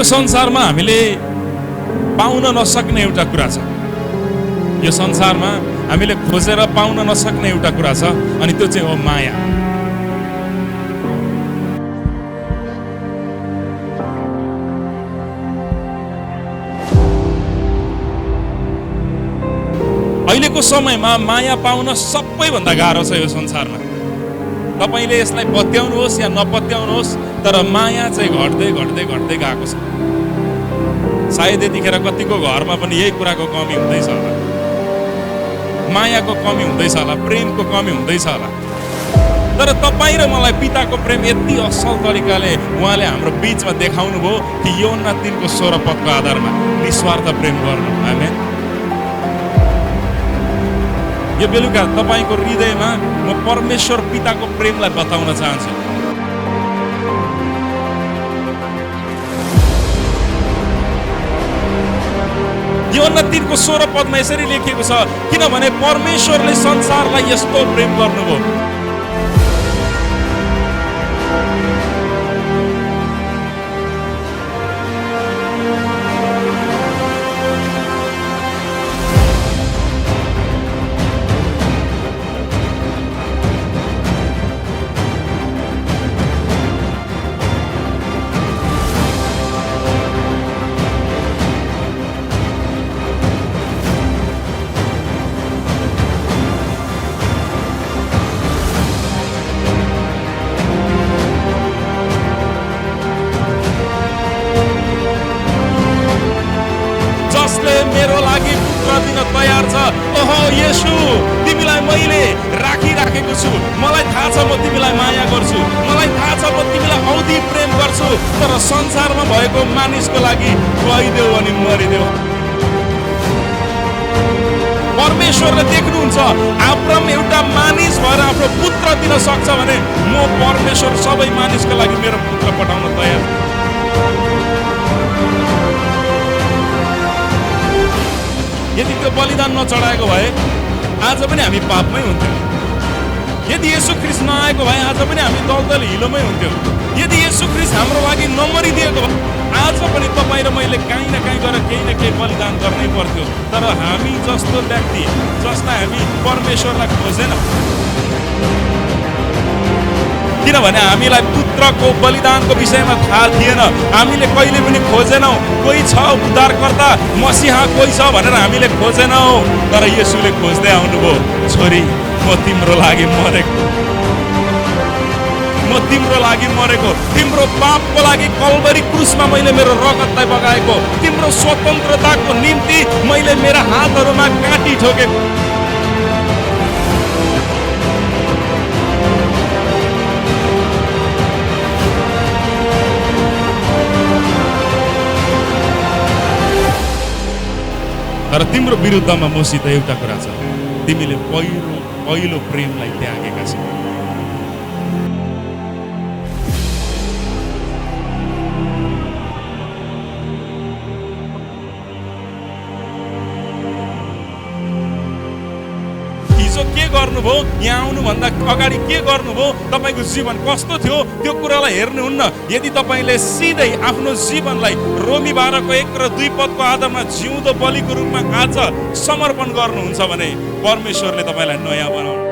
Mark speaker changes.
Speaker 1: यो संसारमा हामीले पाउन नसक्ने एउटा कुरा छ। यो संसारमा हामीले खोजेर पाउन नसक्ने एउटा कुरा छ, अनि त्यो चाहिँ हो माया। अहिलेको समयमा माया पाउन सबैभन्दा गाह्रो छ यो संसारमा। तपाईले यसलाई पत्याउनुहोस् या नपत्याउनुहोस्, तर माया चाहिँ घट्दै घट्दै घट्दै गएको छ। सायद यतिखेर कतिको घरमा पनि यही कुराको कमी हुँदैछ होला, मायाको कमी हुँदैछ होला, प्रेमको कमी हुँदैछ होला। तर तपाईँ र मलाई पिताको प्रेम यति असल तरिकाले उहाँले हाम्रो बीचमा देखाउनु भयो कि यूहन्ना 3 को 16 पदको आधारमा निस्वार्थ प्रेम गर्नु। आमेन। यो बेलुका तपाईको हृदयमा म परमेश्वर पिताको प्रेमलाई बताउन चाहन्छु। यूहन्ना 3 को 16 पदमा यसरी लेखिएको छ, किनभने परमेश्वरले संसारलाई यस्तो प्रेम गर्नुभयो। मेरो लागि पुत्र दिन तयार छ। ओहो येशू, तिमीलाई मैले राखिराखेको छु। मलाई थाहा छ म तिमीलाई माया गर्छु, मलाई थाहा छ म तिमीलाई औधी प्रेम गर्छु, तर संसारमा भएको मानिसको लागि गइदेऊ अनि मरिदेऊ। परमेश्वरले देख्नुहुन्छ, अब्राहम एउटा मानिस भएर आफ्नो पुत्र दिन सक्छ भने म परमेश्वर सबै मानिसको लागि मेरो पुत्र पठाउन तयार। यदि त्यो बलिदान नचढाएको भए आज पनि हामी पापमै हुन्थ्यौँ। यदि येशू ख्रीष्ट नआएको भए आज पनि हामी दलदल हिलोमै हुन्थ्यौँ। यदि येशू ख्रीष्ट हाम्रो लागि नमरिदिएको भए आज पनि तपाईँ र मैले कहीँ न कहीँ गएर केही न केही बलिदान गर्नै पर्थ्यो। तर हामी जस्तो व्यक्ति जसलाई हामी परमेश्वरलाई खोजेन, किनभने हामीलाई पुत्रको बलिदानको विषयमा थाहा थिएन। हामीले कहिले पनि खोजेनौँ। कोही छ उद्धारकर्ता मसीहा कोही छ भनेर हामीले खोजेनौँ, तर येशूले खोज्दै आउनुभयो। छोरी, म तिम्रो लागि मरेको, म तिम्रो लागि मरेको, तिम्रो पापको लागि कल्वरी क्रुसमा मैले मेरो रगतलाई बगाएको, तिम्रो स्वतन्त्रताको निम्ति मैले मेरा हातहरूमा काँटी ठोकेको। तर तिम्रो विरुद्धमा मसित एउटा कुरा छ, तिमीले पहिलो प्रेमलाई त्यागेका छौ। हिजो के गर्नुभयो, यहाँ आउनुभन्दा अगाडि के गर्नुभयो, तपाईँको जीवन कस्तो थियो, त्यो कुरालाई हेर्नुहुन्न। यदि तपाईँले सिधै आफ्नो जीवनलाई रोमी 12 को 1 र 2 पदको आधारमा जिउँदो बलिको रूपमा आज समर्पण गर्नुहुन्छ भने परमेश्वरले तपाईँलाई नयाँ बनाउनु